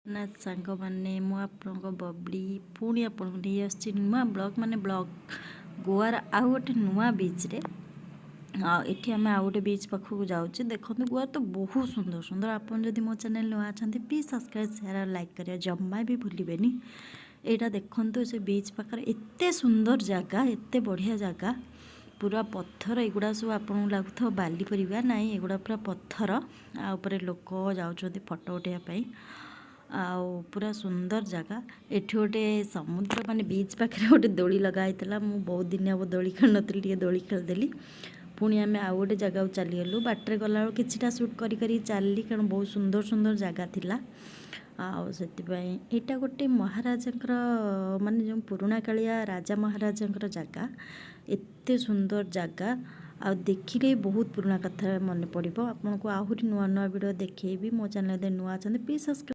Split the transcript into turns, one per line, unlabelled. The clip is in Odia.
ଜଗନ୍ନାଥ ସାଙ୍ଗମାନେ, ମୁଁ ଆପଣଙ୍କ ବବ୍ଲି ପୁଣି ଆପଣଙ୍କୁ ନେଇ ଆସିଛି ନୂଆ ବ୍ଲଗ୍, ମାନେ ବ୍ଲଗ୍ ଗୋଆର ଆଉ ଗୋଟେ ନୂଆ ବିଚ୍ରେ। ଆଉ ଏଠି ଆମେ ଆଉ ଗୋଟେ ବିଚ୍ ପାଖକୁ ଯାଉଛେ। ଦେଖନ୍ତୁ, ଗୋଆ ତ ବହୁତ ସୁନ୍ଦର ସୁନ୍ଦର। ଆପଣ ଯଦି ମୋ ଚ୍ୟାନେଲ୍ ନୂଆ ଅଛନ୍ତି, ପ୍ଲିଜ୍ ସବସ୍କ୍ରାଇବ୍, ସେୟାର ଆଉ ଲାଇକ୍ କରିବା ଜମା ବି ଭୁଲିବେନି। ଏଇଟା ଦେଖନ୍ତୁ, ସେ ବିଚ୍ ପାଖରେ ଏତେ ସୁନ୍ଦର ଜାଗା, ଏତେ ବଢ଼ିଆ ଜାଗା, ପୁରା ପଥର। ଏଗୁଡ଼ା ସବୁ ଆପଣଙ୍କୁ ଲାଗୁଥିବ ବାଲି ପରିକା, ନାଇଁ, ଏଗୁଡ଼ା ପୁରା ପଥର। ଆଉ ଉପରେ ଲୋକ ଯାଉଛନ୍ତି ଫଟୋ ଉଠାଇବା ପାଇଁ। ଆଉ ପୁରା ସୁନ୍ଦର ଜାଗା। ଏଠି ଗୋଟେ ସମୁଦ୍ର, ମାନେ ବିଚ୍ ପାଖରେ ଗୋଟେ ଦୋଳି ଲଗା ହେଇଥିଲା। ମୁଁ ବହୁତ ଦିନ ହେବ ଦୋଳି ଖେଳିନଥିଲି, ଟିକେ ଦୋଳି ଖେଳିଦେଲି। ପୁଣି ଆମେ ଆଉ ଗୋଟେ ଜାଗାକୁ ଚାଲିଗଲୁ। ବାଟରେ ଗଲାବେଳକୁ କିଛିଟା ସୁଟ୍ କରି କରି ଚାଲିଲି, କାରଣ ବହୁତ ସୁନ୍ଦର ସୁନ୍ଦର ଜାଗା ଥିଲା। ଆଉ ସେଥିପାଇଁ ଏଇଟା ଗୋଟେ ମହାରାଜାଙ୍କର, ମାନେ ଯେଉଁ ପୁରୁଣା କାଳିଆ ରାଜା ମହାରାଜାଙ୍କର ଜାଗା। ଏତେ ସୁନ୍ଦର ଜାଗା, ଆଉ ଦେଖିଲେ ବହୁତ ପୁରୁଣା କଥା ମନେ ପଡ଼ିବ ଆପଣଙ୍କୁ। ଆହୁରି ନୂଆ ନୂଆ ଭିଡ଼ିଓ ଦେଖେଇବି। ମୋ ଚ୍ୟାନେଲ୍ ଯଦି ନୂଆ ଅଛନ୍ତି, ପ୍ଲିଜ୍ ସବସ୍କ୍ରାଇବ୍।